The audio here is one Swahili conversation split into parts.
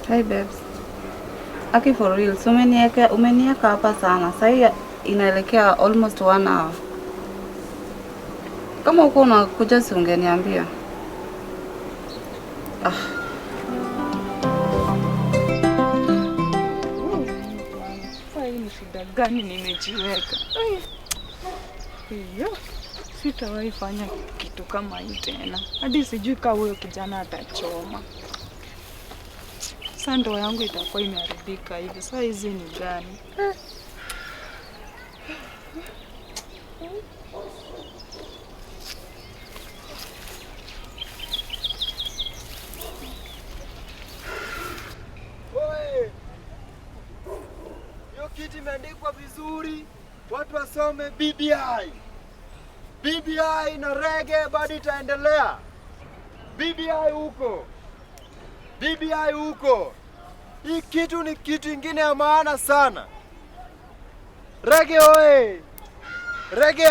Hi babes. Aki for real, so umenieka hapa sana. Sasa inaelekea almost 1 hour. Kama uko unakuja si ungeniambia. Ah. Hii ni shida gani nimejiweka? Hiyo sitawahi fanya kitu kama hii tena. Hadi sijui kama huyo kijana atachoma. Sasa ndoa yangu itakuwa imeharibika hivi. Sasa hizi ni gani? Oe! Hiyo kitu imeandikwa vizuri, watu wasome BBI. BBI na reggae bado itaendelea. BBI huko. BBI huko. Hii kitu ni kitu ingine ya maana sana. Reggae oe! Reggae!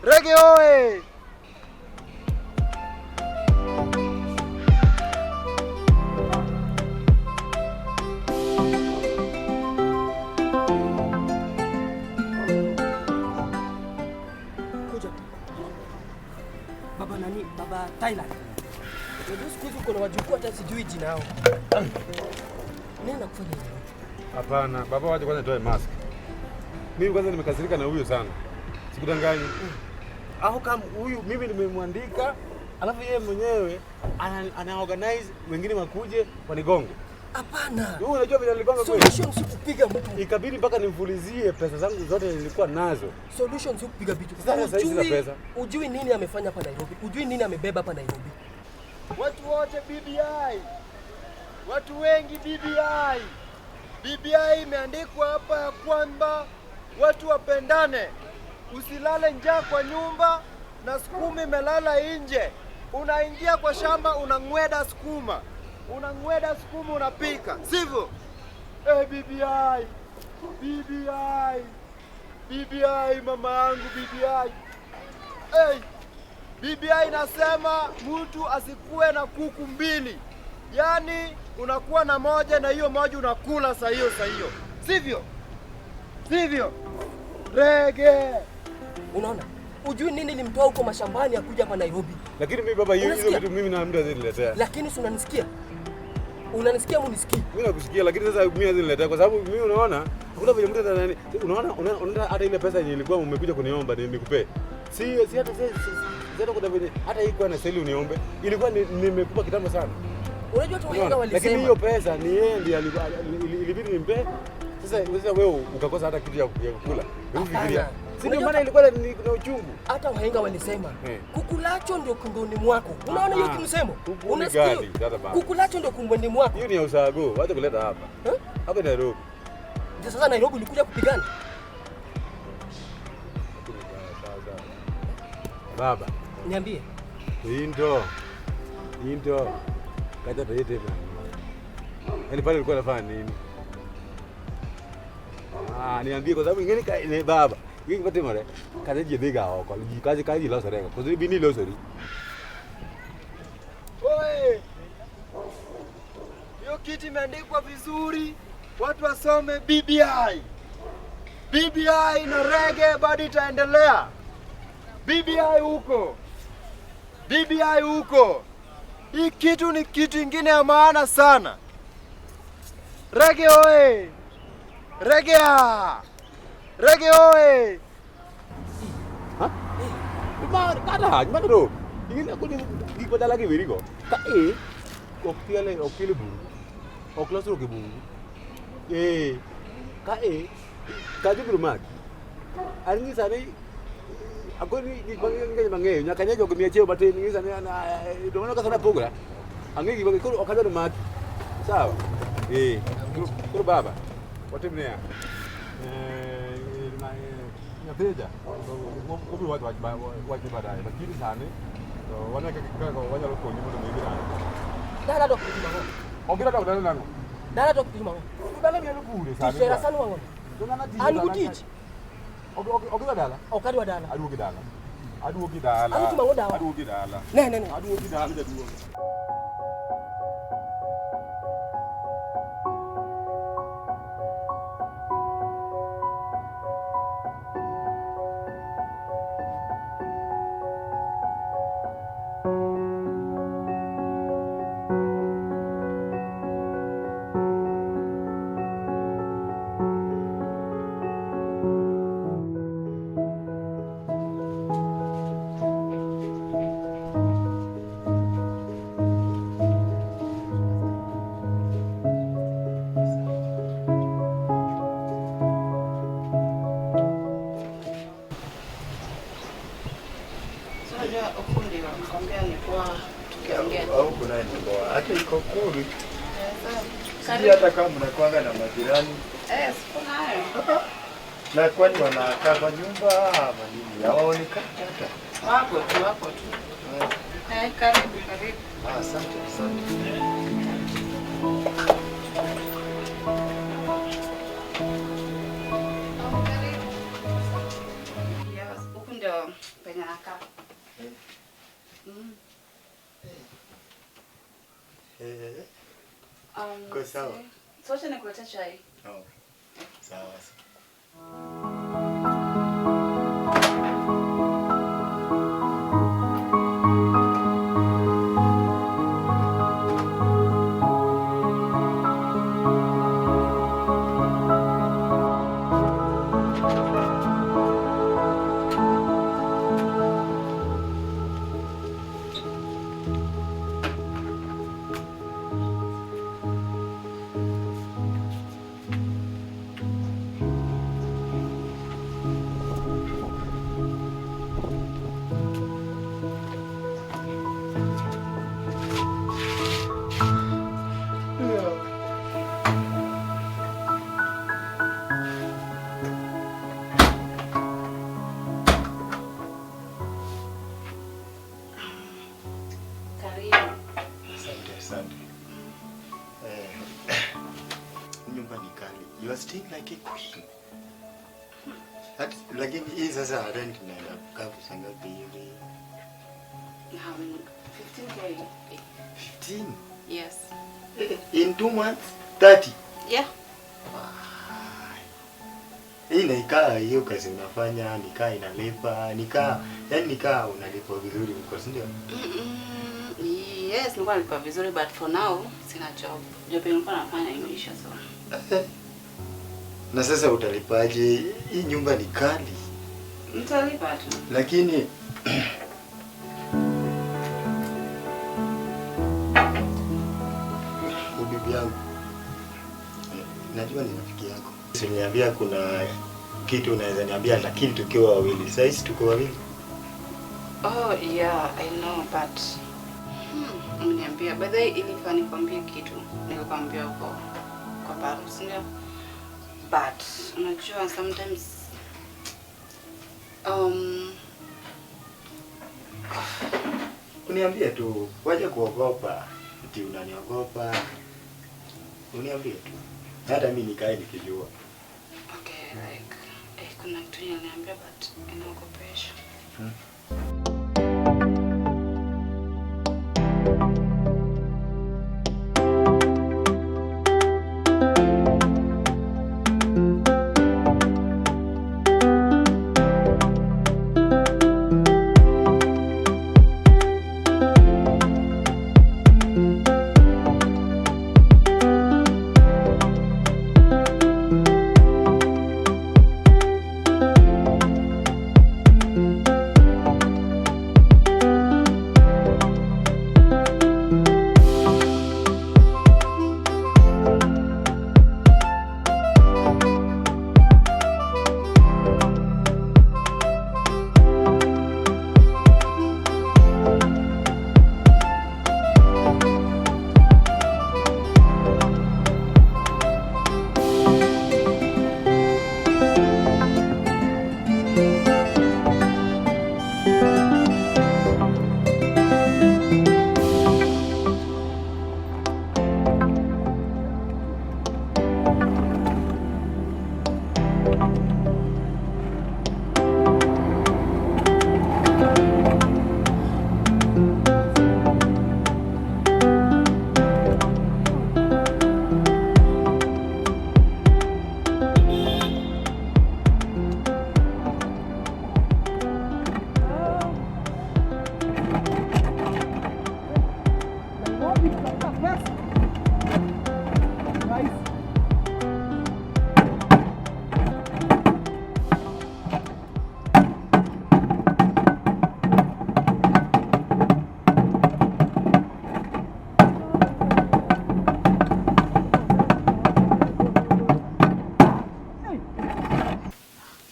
Reggae oe! Kuja. Baba nani? Baba Thailand. Unajua siku hizi uko na wajukuu hata sijui jina yao. Nini nakufanya hivi? Hapana, baba waje kwanza nitoe mask. Mimi kwanza nimekasirika na huyo sana. Sikudanganyi. Au kama huyu mimi nimemwandika, alafu yeye mwenyewe ana organize wengine wakuje wanigonge. Hapana. Wewe unajua vile niligonga kweli? Solution si kupiga mtu. Ikabidi mpaka nimfulizie pesa zangu zote nilikuwa nazo. Solution si kupiga vitu. Sasa sina pesa. Ujui nini amefanya hapa Nairobi? Ujui nini amebeba hapa Nairobi? Watu wote BBI. Watu wengi BBI. BBI imeandikwa hapa ya kwamba watu wapendane. Usilale njaa kwa nyumba na sukuma imelala nje. Unaingia kwa shamba unang'weda sukuma. Unang'weda sukuma unapika. Sivyo? BBI. BBI. BBI mama yangu BBI. Hey. BBI inasema mtu asikuwe na kuku mbili. Yaani unakuwa na moja na hiyo moja unakula saa hiyo saa hiyo. Sivyo? Sivyo? Reggae. Unaona? Ujui nini ilimtoa huko mashambani akuja hapa Nairobi? Lakini mimi baba hiyo kitu mimi na mtu aziniletea. Lakini si unanisikia? Unanisikia au unisikii? Mimi nakusikia lakini sasa mimi aziniletea kwa sababu mimi unaona hakuna vile mtu anani unaona hata ile pesa yenye ilikuwa umekuja kuniomba nikupe. Si hata si kuna vile hata hii kwa na seli uniombe. Ilikuwa nimekupa kitambo sana. Unajua tu wengi walisema. Lakini hiyo pesa ni yeye ndiye ilibidi nimpe. Sasa wewe ukakosa hata kitu ya kukula. Hebu fikiria. Si ndio maana ilikuwa na uchungu. Hata wahenga walisema kukulacho ndio kumboni mwako. Unaona hiyo kimsemo? Unasikia? Kukulacho ndio kumboni mwako. Hiyo ni ya usago, wacha kuleta hapa. Hapa Nairobi. Ndio sasa Nairobi ulikuja kupigana. Baba. Niambie. Into. Kata toyete bana. Yaani pale ulikuwa unafanya nini? Ah, niambie kwa sababu ingine baba. Ingine pate mare. Kaza jibiga oko. Kazi kazi lo sore. Kwa sababu bini lo sori. Oe. Hiyo kitu imeandikwa vizuri. Watu wasome BBI. BBI na reggae bado itaendelea. BBI huko. BBI huko. Hii kitu ni kitu ingine ya maana sana. Reggae oe. Reggae. Reggae oe. Ha? Ma kada, ma do. Ingine ko ni gik badala gi wirigo. Ka e ok tiele ok tiele bungu. Ok losro gi bungu. Eh. Ka e ka ji biro maki. An nyisa ni akoni gik mang'eny mang'eyo nyaka ne jogo miya chiewo matin nyisa ni do mano kaka napogra. Ang'e gik mang'eny koro ok adwar maki. Sawa? Eh. Koro baba watim niya. Nyathija wabiro wacho wach baadaye lakini sani to wane kaka wanyalo konyi mondo mi idhi dala. Dala dok timo ang'o? Ok idwa dok dala nang'o? Dala dok timo ang'o? Dala mielo pure sani. Tich sani wang'o. An gi tich. Ok idwa dala? Ok adwa dala. Aduogi dala. Aduogi dala. Aduogi timo ang'o dawa? Aduogi dala. Ne. Aduogi dala jaduong'. Nikwambia ni poa tukiongea. Au kuna ni poa. Hata iko cool. Sijui Karibu. hata kama mnakuanga na majirani. Eh, siku nayo. Na kwani wanakaa kwa nyumba ama nini? Hawaonekani hata. Wako tu, wako tu. Eh, karibu, karibu. Ah, asante, asante. Yes, huku ndio penye nakaa. Eh, Iko sawa. So acha nikuletea chai. Oh. Sawa sawa. Karibu. Asante, asante. Eh, nyumba ni kali. You are staying like a queen. Lakini hii sasa rent inaenda kukaa pesa ngapi hivi? 15K. 15? Yes. In 2 months? 30? Yeah. Hii naikaa hiyo kazi unafanya, nikaa inalipa, nikaa, yani nikaa unalipwa vizuri huko, si ndio? Yes, nilikuwa nalipa vizuri but for now sina job. Job nilikuwa nafanya imeisha so. Na sasa utalipaje? Hii nyumba ni kali. Nitalipa tu. Lakini ubibi yangu, najua ni rafiki yako. Usiniambia kuna kitu unaweza niambia, lakini tukiwa wawili. Sasa hizi tuko wawili. Oh yeah, I know but umeniambia. By the way, ilifaa nikwambie kitu. Nilikwambia huko kwa Baru, si ndio? But unajua sometimes Uniambie tu, waje kuogopa. Eti unaniogopa. Uniambie tu. Hata mimi nikae nikijua. Okay, like kuna kitu niliambia but inaogopesha.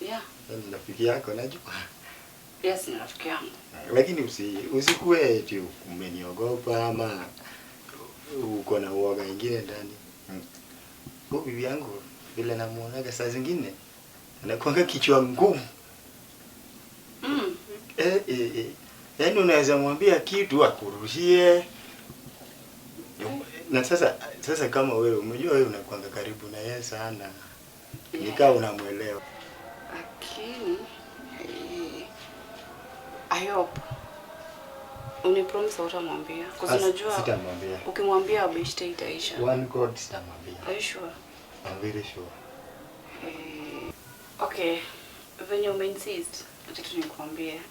Yeah. Ni rafiki yako najua. Yes, ni rafiki yangu. Lakini usikue eti umeniogopa ama uko na uoga ingine ndani. Huyu bibi yangu vile namuonaga saa zingine anakuanga kichwa ngumu. Yaani unaweza mwambia kitu akurushie. Na sasa kama wewe umejua wewe unakuanga karibu na yeye sana. Nikaa unamuelewa. Lakini I hope unipromise utamwambia. Kwa sababu unajua sitamwambia. Ukimwambia beshte itaisha. One God sitamwambia. Are you sure? I'm very sure. Okay. Venye umeinsist, acha tu nikwambie.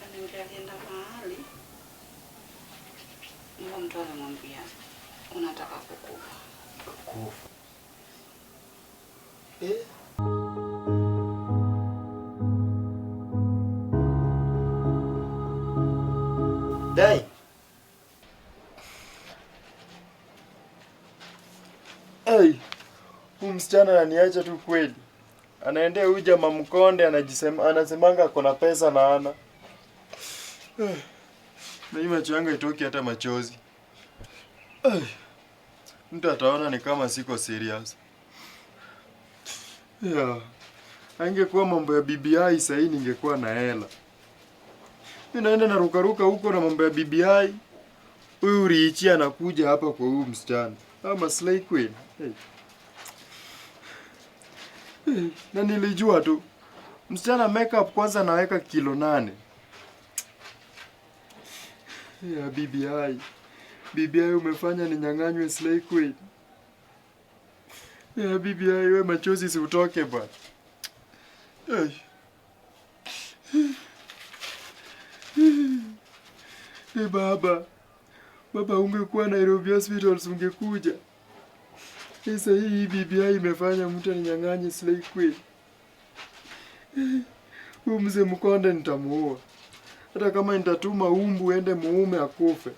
Aliniambia alienda mahali. Mungu mtu alimwambia unataka kukufa. Kukufa. Dai. Hey, huyu msichana ananiacha tu kweli. Anaendea huyu jamaa mkonde anasemanga ako na pesa na ana. Na hii macho yangu haitoki hata machozi. Mtu ataona ni kama siko serious. Yeah. Angekuwa mambo ya BBI sasa hii ningekuwa na hela. Mimi naenda na rukaruka huko na mambo ya BBI. Huyu Richi anakuja hapa kwa huyu msichana. Ama slay queen. Hey. Hey, na nilijua tu. Msichana makeup kwanza naweka kilo 8. Ya BBI. BBI umefanya ninyang'anywe slay queen. Ya BBI wewe machozi si utoke bwana. Hey. Hey, baba. Baba ungekuwa Nairobi Hospitals ungekuja. Sasa hii BBI imefanya mtu aninyang'anye slay queen. Huyu mzee mkonde nitamuua. Hata kama nitatuma umbu ende muume akufe.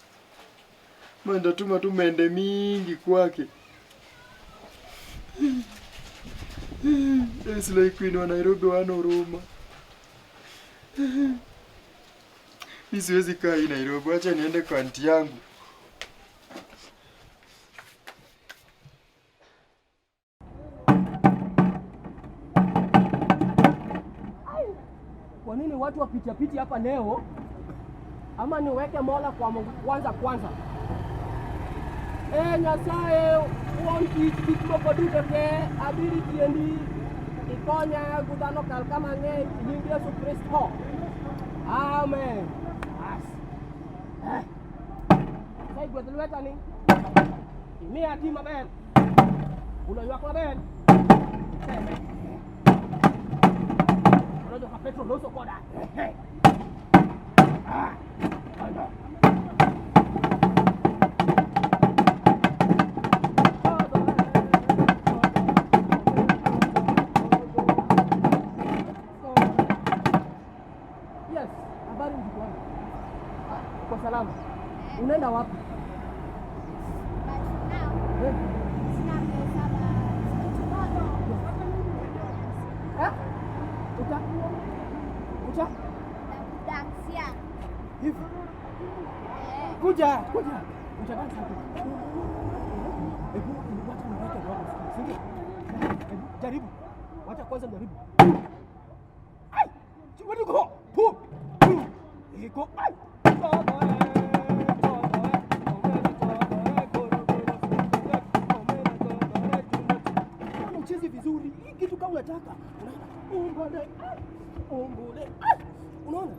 Ma nitatuma tu mende mingi kwake. Slay queen wa Nairobi wana huruma. Mimi siwezi kaa hii Nairobi, acha niende kwa aunti yangu. Kwa nini watu wapitia piti hapa leo? Ama niweke Mola kwa Mungu kwanza kwanza. Nyasaye wuon tich gik moko duto te abiri tiendi ikonya gudhano kal kama ng'eny nying Yesu Kristo. Amen. As. Sai gwedh lweta ni. Imiya ti maber. Ulo ywak maber. Seme. Unajua ka Petro loso koda. Ah. Yes, habari mjukuu wangu. Uko salama? Unaenda wapi? But now, sina pesa but tomorrow. Eh? Uta? Uta? Dansia. Hivi. Kuja, kuja. Utadansa hapo. Hebu wacha niweke roho, si ndio? Hebu jaribu. Wacha kwanza jaribu. Ai! Where you go? Pu. Pu. Iko. Ai. Ucheze vizuri. Hii kitu kama unataka. Unaona? Umbole. Umbole. Unaona?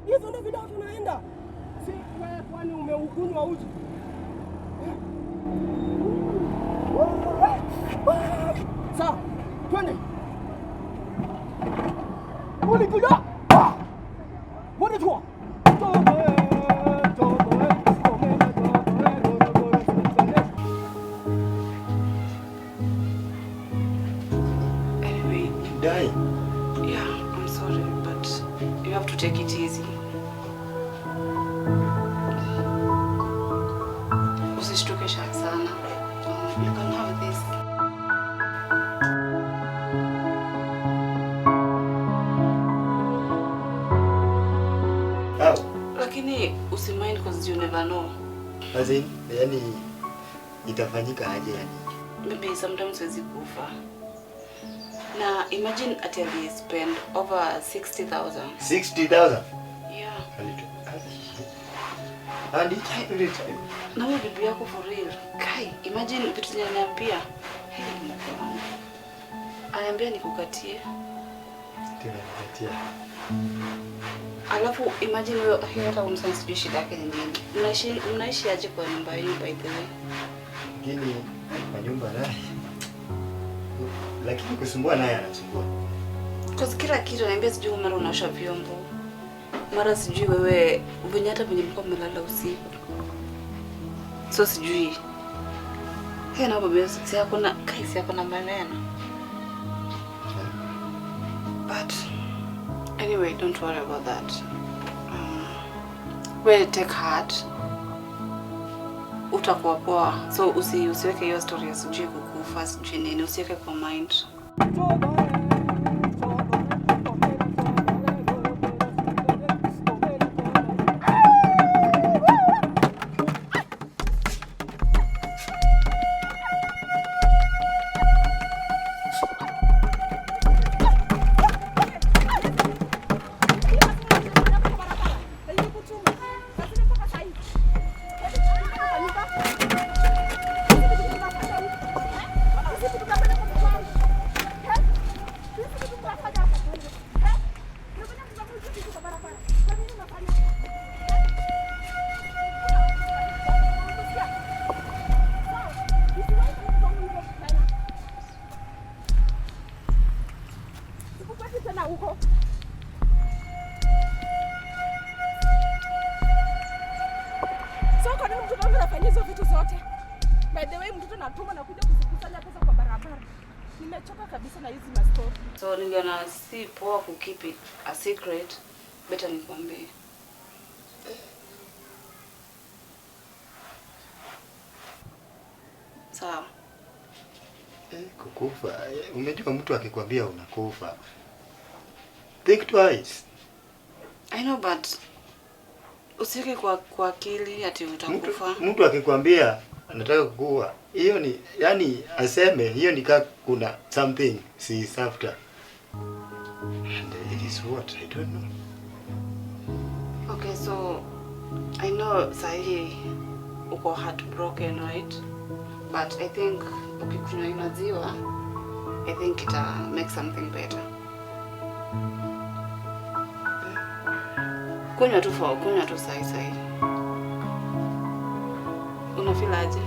Hizo ndio video tunaenda. Si wewe kwani umeukunywa uji? Sawa. Twende. Ulikuja. Wote tu. Anyway, Dai. Yeah, I'm sorry, but you have to take it easy. Usishtuke sana. You can have this. Lakini usimind cause you never know. As in, yani itafanyika aje yani? Maybe sometimes huwezi kufa. Na imagine ati ali spend over 60,000. 60,000. Yeah. And it Na huyo bibi yako for real. Kai, imagine vitu zenye ananiambia. Hey, Mungu wangu. Ananiambia nikukatie. Tena nikatia. Alafu imagine wewe hey, hata umsani sijui shida yake ni nini. Mnaishi aje kwa nyumba yenu by the way? Lakini kwa nyumba naye. Lakini kusumbua naye anasumbua. Cause kila kitu ananiambia sijui mara unaosha vyombo. Mara sijui wewe venye hata venye mlikuwa mmelala usiku. So sijui. Hey, na baba si yako na kai si yako na maneno. But anyway, don't worry about that. Well, take heart. Utakuwa poa. So usiweke hiyo story ya sijui kukufa, sijui nini, usiweke kwa mind. So kwa nini mtoto wangu anafanya hizo vitu zote? By the way, mtoto natuma na kuja kuzikusanya pesa kwa barabara. Nimechoka kabisa na hizi mastori. So niliona si poa ku keep it a secret, better nikwambie. Sawa. Kukufa. Umejua mtu akikwambia unakufa, think twice. I know, but usiweke kwa akili ati utakufa. Mtu akikwambia anataka kukuua, hiyo ni yani aseme hiyo ni kama kuna something she is after. And it is what I don't know. Okay, so I know sahi uko heartbroken, right? But I think ukikunywa hii maziwa, I think ita make something better. Kunywa tu sahi sahi. Unafeel aje?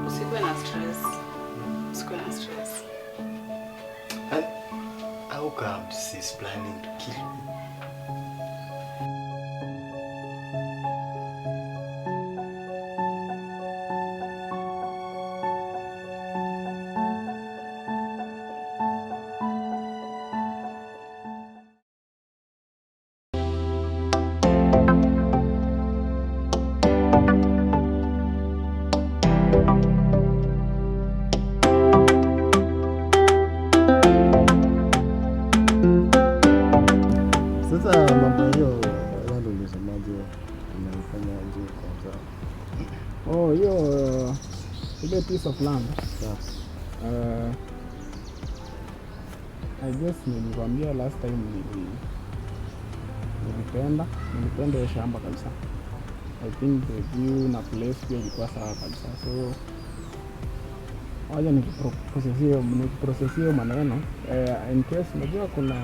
Usikuwe na stress. Usikuwe na stress. And how comes she's planning to kill me? Sasa mambo hiyo ndio ulisemaje, unaifanya aje kwanza? Oh, hiyo ile piece of land. Yeah. I guess nilikwambia last time nilipenda hiyo shamba kabisa. I think the view na place pia ilikuwa sawa kabisa. So wacha nikiprocess hiyo maneno in case unajua kuna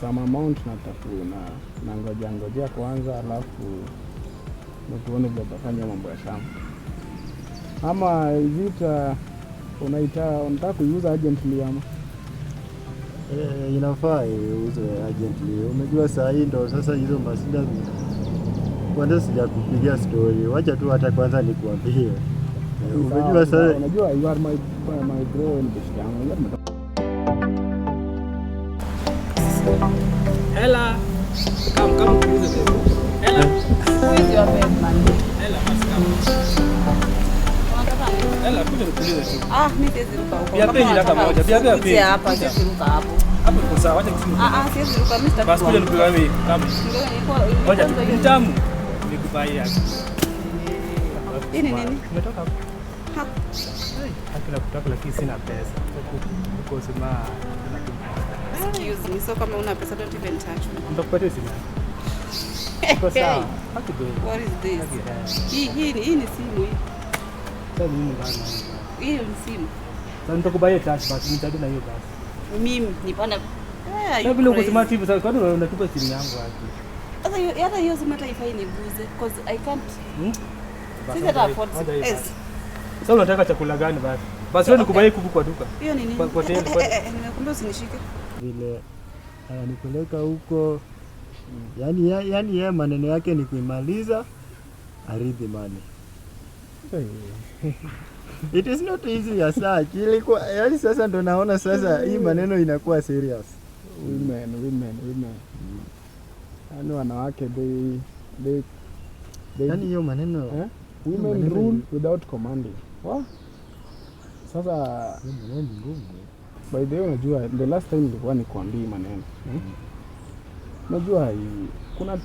some amount na ngojea kwanza, alafu tuone vile tutafanya mambo ya shamba. Ama is it unataka kuiuza urgently ama? Inafaa iuzwe urgently. Umejua saa hii ndo sasa hizo masida. Kwanza sijakupigia story. Wacha tu hata kwanza nikuambie. Umejua sasa, unajua you are my bro in best yangu. Ella, come use the table. Ella. Who is your bed, man? Ella, must come. Ela, kuja nikuulize tu. Ah, mimi siwezi ruka huko. Bia pili hata moja. Bia pili. Hapa siwezi ruka hapo. Hapo iko sawa, acha nikuulize. Ah ah, siwezi ruka mimi sitaki. Basi kuja nikuulize wewe kama. Ngoja tu. Ni tamu. Nikubai yake. Hii ni nini? Umetoka hapo. Hakuna kutaka lakini sina pesa. Huko sema Excuse me, so kama una pesa don't even touch me. Nitakupatia simu. Iko sawa. What is this? Hii ni simu hii. Sasa mimi bana. Hii ni simu. Sasa nitakubaia cash basi, nitadi na hiyo basi. Mimi nipana. Sasa vile uko smart hivi sasa kwani unatupa simu yangu wapi? Sasa hata hiyo simu hata ifai niguze because I can't. Sisi hata afford. Sasa unataka chakula gani basi? Basi wewe nikubaie kuku kwa duka. Hiyo ni nini? Kwa tena. Nimekuambia usinishike. Vile ananipeleka huko. Yaani yeye maneno yake ni kuimaliza aridhi mali. It is not easy as such. Ilikuwa yaani sasa ndo naona sasa hii maneno inakuwa serious. Women. Yaani wanawake they yaani hiyo maneno eh? Women rule without commanding. What? Sasa maneno ni ngumu. By the way, unajua the last time nilikuwa nikwambia maneno. Unajua kuna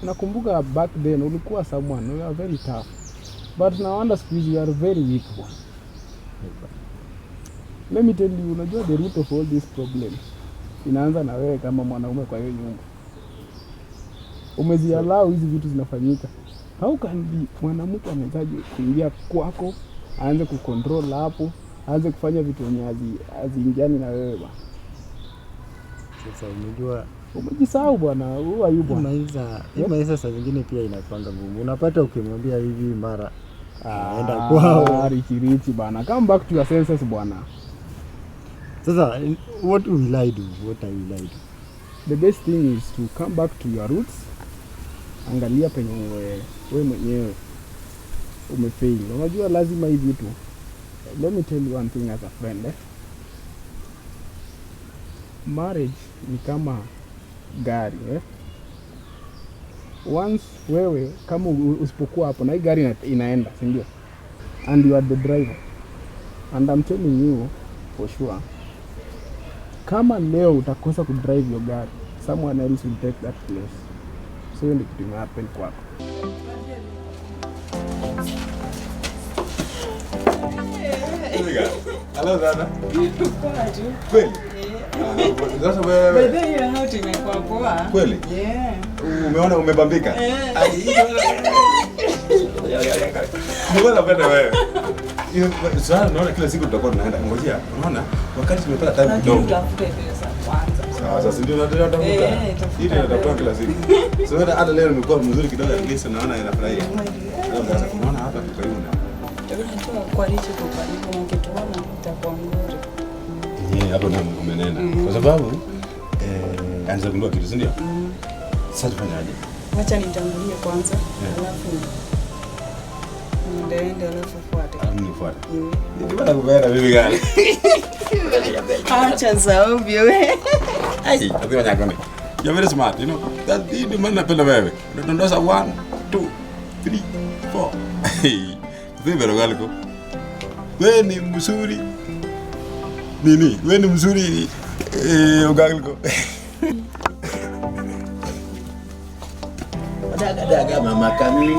nakumbuka back then ulikuwa someone you are very tough. But now under squeeze you are very weak one. Let me tell you, unajua the root of all these problems inaanza na wewe kama mwanaume kwa hiyo nyumba. Umeziallow hizi vitu zinafanyika. How can be mwanamke anawezaje kuingia kwako, aanze kucontrol hapo, aanze kufanya vitu yenye haziingiani na wewe bwana. Sasa unajua umejisahau bwana, who are you bwana? Hii maisha saa zingine pia inakuanga ngumu. Unapata ukimwambia hivi mara anaenda kwao. Richi bwana. Come back to your senses bwana. Sasa what will I do? What will I do? The best thing is to come back to your roots. Angalia penye wewe mwenyewe umefail. Unajua lazima hivi vitu. Let me tell you one thing as a friend. Marriage ni kama gari Once wewe kama usipokuwa hapo na hii gari inaenda, si ndio? And you are the driver. And I'm telling you for sure, kama leo utakosa kudrive your gari, someone else will take that place. So hiyo ndio kitu imehappen kwako. Hello dada. Kweli? Sasa wewe. By the way, how imekuwa poa. Kweli? Yeah. Umeona umebambika? Mbona napenda wewe? Sasa naona kila siku tutakuwa tunaenda. Ngojea, unaona wakati tumepata time kidogo. Tutafute pesa kwanza. Sawa, sasa ndio tunatafuta. Ile natafuta kila siku. Sasa hata leo nimekuwa mzuri kidogo at least naona inafurahia. Sasa unaona hapa tuko karibu na. Kwa richo kwa karibu mkituona itakuwa ngori. Yeye hapo ndio umenena. Kwa sababu anza kugundua kitu, si ndio? Sasa tufanyaje? Wacha nitangulie kwanza, alafu niende alafu fuate. Nifuate. Ndio kupenda bibi gani? Acha za ovyo wewe. Ai, lazima nyakone. You're very smart, you know. That ndio maana napenda wewe. Unadondosa 1 2 3 4. Wewe rogaliko. Wewe ni mzuri. Nini? Wewe ni mzuri ugaliko. Daga daga mama kamili.